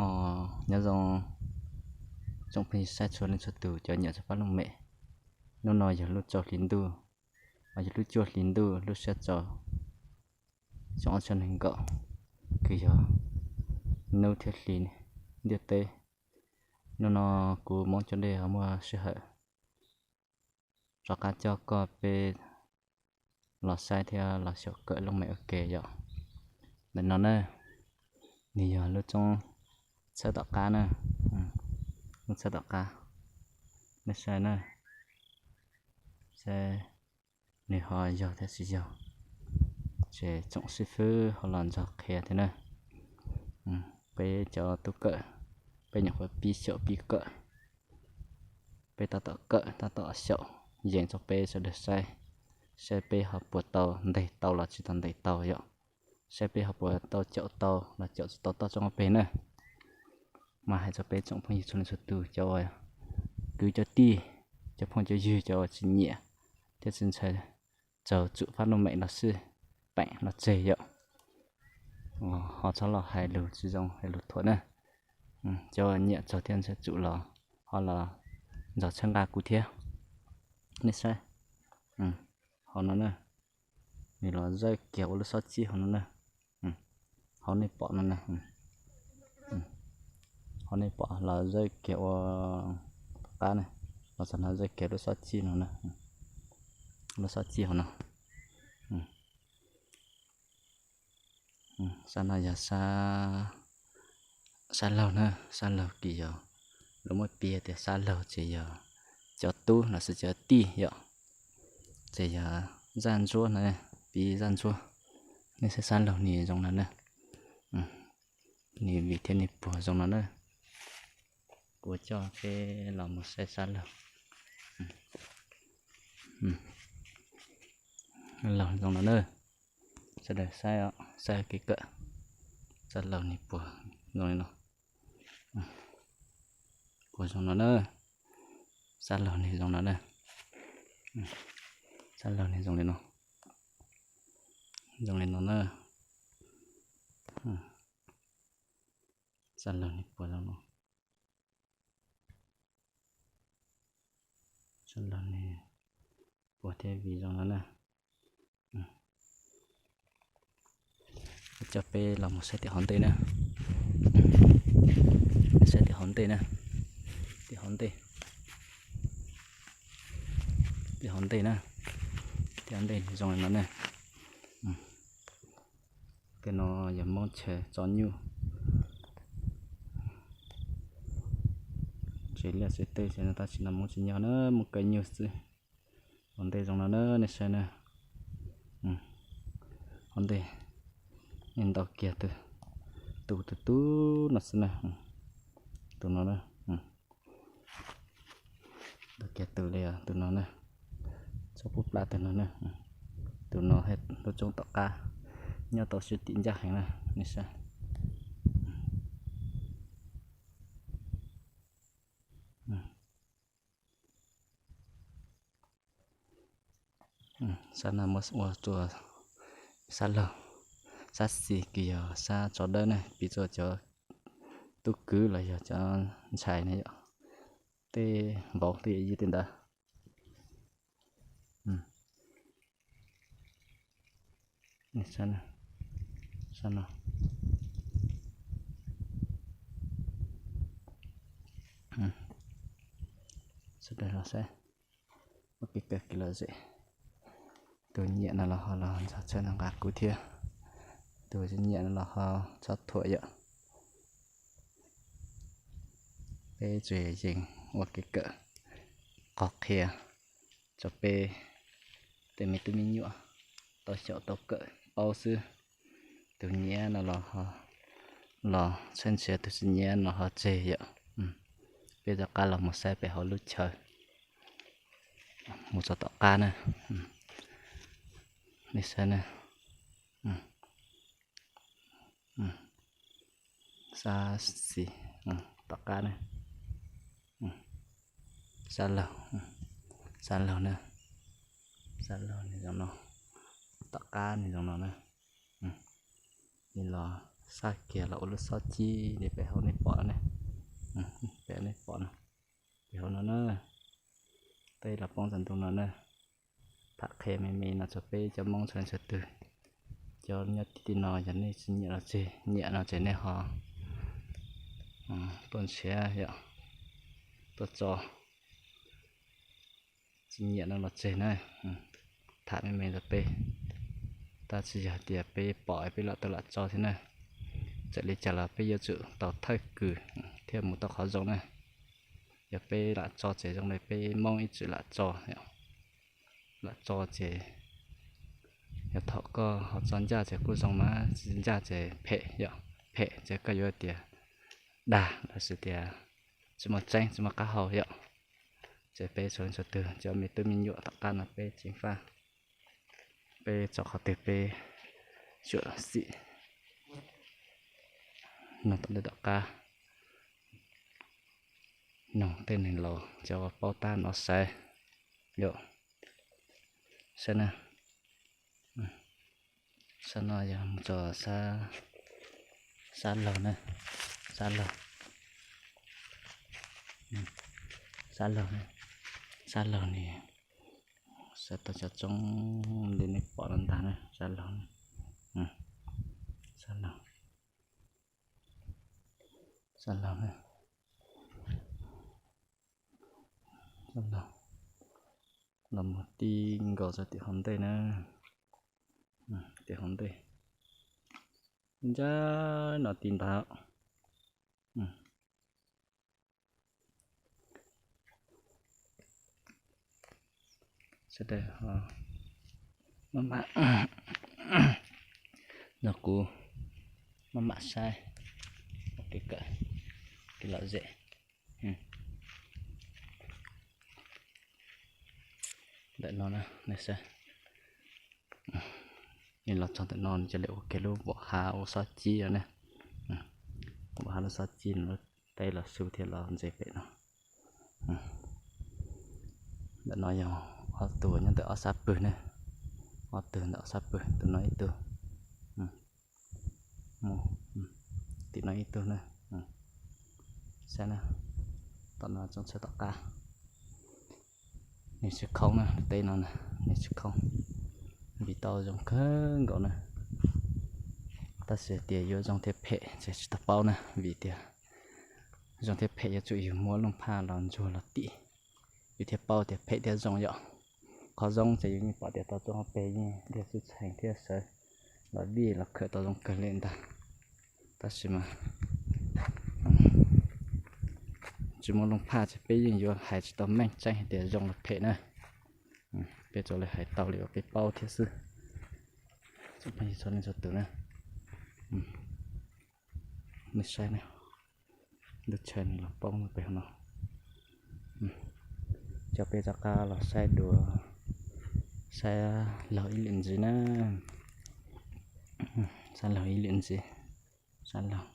Os, nyob zoo tsoom phooj ywg saib txhua leej txhua tus cov nyiam txog paj looj mem. Hnub no yog lub rau hli ntuj, yog lub cuaj hli ntuj lub xiab rau xyoo ob txhiab nees nkaum, kws yog hnub thiab hli ntiaj teb. Hnub no kuv Hmoob Coob Dej ho muaj sij hawm rov qab coj koj peb los saib thiab los xyaum kawm looj mem ua ke yom. Ntawm no na, nws yog lub roob txhawb tom qab na, lub txhawb tom qab, nej saib na, saib nws ho yog thiab tsis yog, ces tsoom xib fwb ho los nrog qhia thiab na. Peb cov tub kawm, peb nyuam qhuav pib xyaum pib kawm, peb tab tom kawm tab tom xyaum, yees rau peb sawv daws saib, saib peb ho puas tau ntes tau los tsis tau ntes tau yom, saib peb ho puas tau caum tau los caum tsis tau toj roob peg na. Mas hais rau peb tsoom phooj ywg txhua leej txhua tus, cov uas kwv cov tij, cov phooj cov ywg, cov uas tsis nyiam thiab tsis ntshai raug tsum paj looj mem los sij peem los tseg yom, ho txhob los hais lus tsis zoo hais lus thuam na. Cov uas nyiam raug thiab ntshai tsum los ho los nrog txhawb nqa kuv thiab. Nej saib, hauv no na, nws los zawj kiag ua lub xob txij hauv no na. Hauv nej pom no na, hauv nej pom los zawj kiag ua qab na, los txog no zawj kiag lub xob txij no na, lub xob txij hauv no. Sab no yog sab laug na, sab laug kws yog lawv muab piv tias sab laug ces yog cov tub los sis cov tij yom, ces yog zaj ntsuab no, piv zaj ntsuab. Nej saib sab laug nws zoo no na, nws vim thiab nws puag zoo no na. Kuv coj peb los mus saib sab laug, laug zoo no na. Sawv daws saib, saib kev kawm, sab laug nws puag zoo li no, puag zoo no na. Sab laug nws zoo no na, sab laug nws zoo li no, zoo li no na. Sab laug nws puag zoo no, sab laug nws puag thiab vim zoo no na. Coj peb los mus saib tim hauv ntej na, saib tim hauv ntej na, tim hauv ntej, tim hauv ntej na, tim hauv ntej zoo li no na. Tej no yog Hmoob chaw tso nyuj, tsev liaj tsev teb xwb no, tab sis no Hmoob tsis nyob na, Hmoob kaw nyuj xwb. Hauv ntej zoo no na, nej saib na. Hauv ntej ntau kiag tus, tus tus tus no xwb na, tus no na. Ntau kiag tus li tus no na, tsob pub plab tus no na. Tus no lub roob tom qab nyob tau siab tim ncaj heev na, nej saib. Sab no muab ua rua sab laug, sab xis kws yog sab tsov dawb na, piv rua cov tub kwv los yog cov ntxhais na yom, tej vauv tej yawm yij tej ntawd. Sab no, sawv daws los saib, ua kev kawm kev lom zem. Tus nyiam no los ho los nrog txhawb nrog nqa kuv thiab, tus tsis nyiam no los ho txhob thuam yom. Peb tsuas yog yees ua kev kawm qhov qhia rau peb tej me tub me nyuam tau xyaum tau kawm paub xwb. Tus nyiam no los ho los txhawb nrhiav, tus tsis nyiam no ho tseg yom. Peb rov qab los mus saib pem hauv lub chaw, mus txog tom qab na. Nej saib na, sab xis, tom qab na, sab laug, sab laug na, sab laug nws zoo no, tom qab nws zoo no na. Nws los Sab kiag los ua lub xob cib li pem hauv nej pom no ne. Pem nej pom no, pem hauv no na, tej los poob tsaus ntuj no na. Tham qhia me me no rau peb cov Hmoob txhua leej txhua tus. Cov nyob tim no yog nej tsis nyiam los tseg, nyiam no ces nej ho tuaj nrhiav yom, tuaj tso. Tsis nyiam no los tseg na. Tham me me rau peb, tab sis yog tias peb pom peb lam tau lam tso thiab na. Txawm li cas los peb yuav tsum tau thawj kws thiaj mus tau qhov zoo na. Yog peb lam tso ces zoo li peb Hmoob ib txwm lam tso, lam tso ces yog thaum koj ho tso ncaj ces kuj zoo mas, tsis ncaj ces phem yom, phem ces koj yuav tias dag lossis tias tsis muaj tseeb tsis muaj qab hau yom. Ces peb txhua leej txhua tus cov me tub me nyuam tom qab no peb ceev faj, peb tso qhov twg peb tsuam xim nug tom ntej tom qab, nug tej neeg laus cov paub tab no saib yom. Saib na, sab no yog mus txog sab laug na, sab laug, sab laug, sab laug ni, sab tau cov roob li nej pom no ntag na, sab laug, sab laug, sab laug, sab laug, los mus ti nkaus rau tim hauv ntej na, tim hauv ntej, ncaj no ti ntag. Sawv daws ho maj mam nrog kuv maj mam saib ua kev kawm, kev lom zem. Ntawm no na, nej saib, nej los txog ntawm no cov li ua kev lub vos hav ua xob cib no ne. Vos hav lub xob cib no, lub teb los xu thiab los ntses pem no. Ntawm no yog ob tug nyob ntawm ob sab pwg ne, ob tug ntawm ob sab pwg, tus no ib tug, tim no ib tug na. Saib na, tom no tsoom txhawb tom qab, nws tsis khoob na, lub teb no na, nws tsis khoob, vim tau zoo kawg nkaus na. Tab sis tias yuav zoo thiab phem ces tsis tau paub na, vim tias zoo thiab phem yuav tsum yus muab looj phaj los ntsuag los tim, yus thiaj paub tias phem thiab zoo yom. Qhov zoo ces yus yeej pom tias tau tsob hauv pes yeej liag xwb txheem thiab sawv los vij los khawm tau zoo kawg li ntag. Tab sis mas tsis muaj looj phaj ces peb yeej yuav hais tsis tau meej tseeb hais tias zoo los phem na. Peb tsuas li hais tau li uas peb paub thiab xwb. Txhua leej txhua tus na, nej saib ne, lub chaw nws los poob pem hauv no. Coj peb rov qab los saib dua, saib laug ib lwm ntxiv na, saib laug ib lwm ntxiv, saib laug,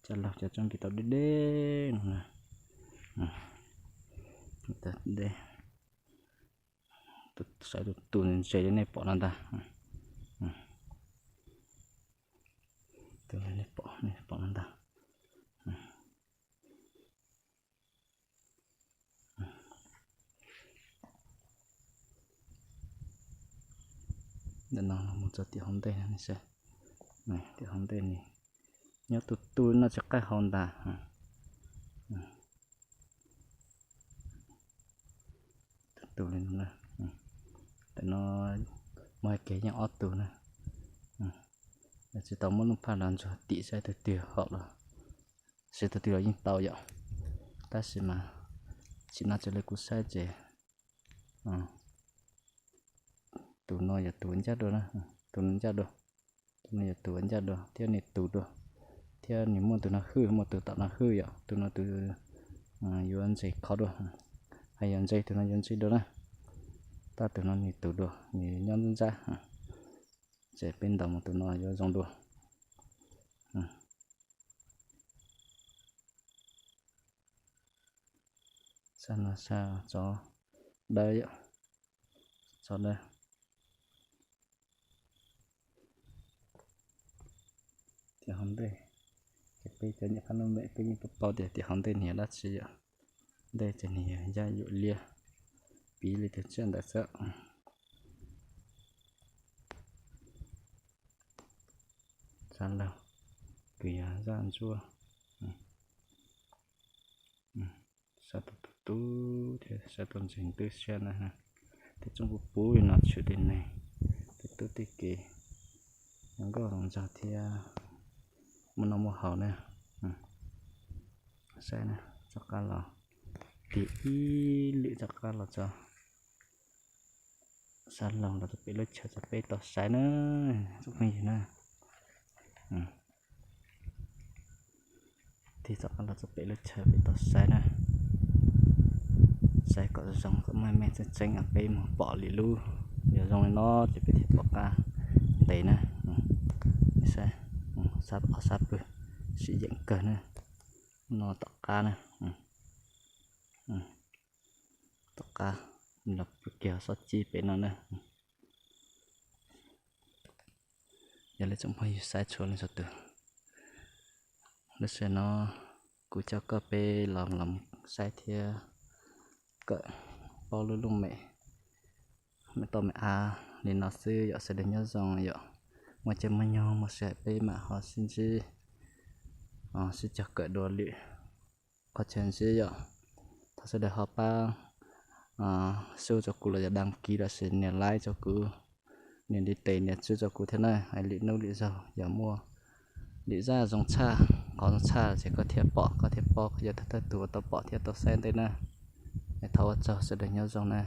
saib laug cov tsob nkim tau deb deb no na, tau deb. Saib tus tus ntses li nej pom no ntag, tus nej pom, nej pom no ntag. Ntawm no mus txog tim hauv ntej no, tim hauv ntej ni, nyob tus tus noj tsis qaij hau ntag. Tus tus li no, ntawm no muaj hais kiag yeej ob tug na. Tsis tau muab looj phaj los ntsuag tim saib tus twg hom los, saib tus twg los yeej tau yom. Tab sis mas tsim no raws li kuv saib ces tus no yog tus ncaj dua na, tus no ncaj dua, tus no yog tus ncaj dua thiab nws tus dua, thiab nws muaj tus no hwj, muaj tus tom no hwj yom, tus no tus yuav ntses khov dua, hos yog ntses tus no yuav ntses dua na. Tab tus no nws tus dua, nws nyob ntsab ntsab, ces peb ntaus mus tus no yuav zoo dua. Sab no sab tsov dawb, tsov dawb. Tim hauv ntej, ces peb cov nyuam qab noj mem peb yeej paub paub tias tim hauv ntej nws yog dab tsi yom. Ntej ces nws yog yaj yuam liaj, piv li tus tsiaj ntawd xwb. Xav laug, kws yog zaj ntsuab, saib tau tu tu thiab saib tau ntseeg ntws siab na. Tej tsooj puv puv no tshwm tej neeg, tej tub tej kiv, nkauj los ntag thiab, muaj noj muaj haus na. Saib na, rov qab los, tig ib lwm rov qab los tso, xav laug los rau pem lub chaw rau peb tau saib na, tsoom phooj ywg na. Tig rov qab los rau pem lub chaw peb tau saib na, saib kom zoo kom meej meej tseeb tseeb peb mus pom li lub. Yog zoo li no ces peb thiaj pom qab ntev na. Saib, ob sab pwg, sim yeem kawg na. No tom qab na, tom qab los pw kiag xob cib pem no na. Yog li tsoom phooj ywg saib txhua leej txhua tus, lub sij hawm no kuv coj koj peb los los saib thiab kawm paub lub looj mem, mem toj mem av li no xwb yom. Sawv daws nyob zoo yom, muaj caij muaj nyoog muaj sij hawm peb mam ho sib ntsib, sib cog kawm dua lwm qhov chaw ntsib yom. Thov sawv daws ho pab sub rau kuv los yog đăng ký los sis nias like rau kuv, nias ntiv tes nias tswb rau kuv thiab na. Hais lwm hnub lwm zaug yog muaj lwm zaj zoo tshaj, qhov zoo tshaj ces koj thiaj pom koj thiaj paub, koj yog thawj thawj tus uas tau pom thiab tau saib ntej na. Es thov ua tsaug, sawv daws nyob zoo na.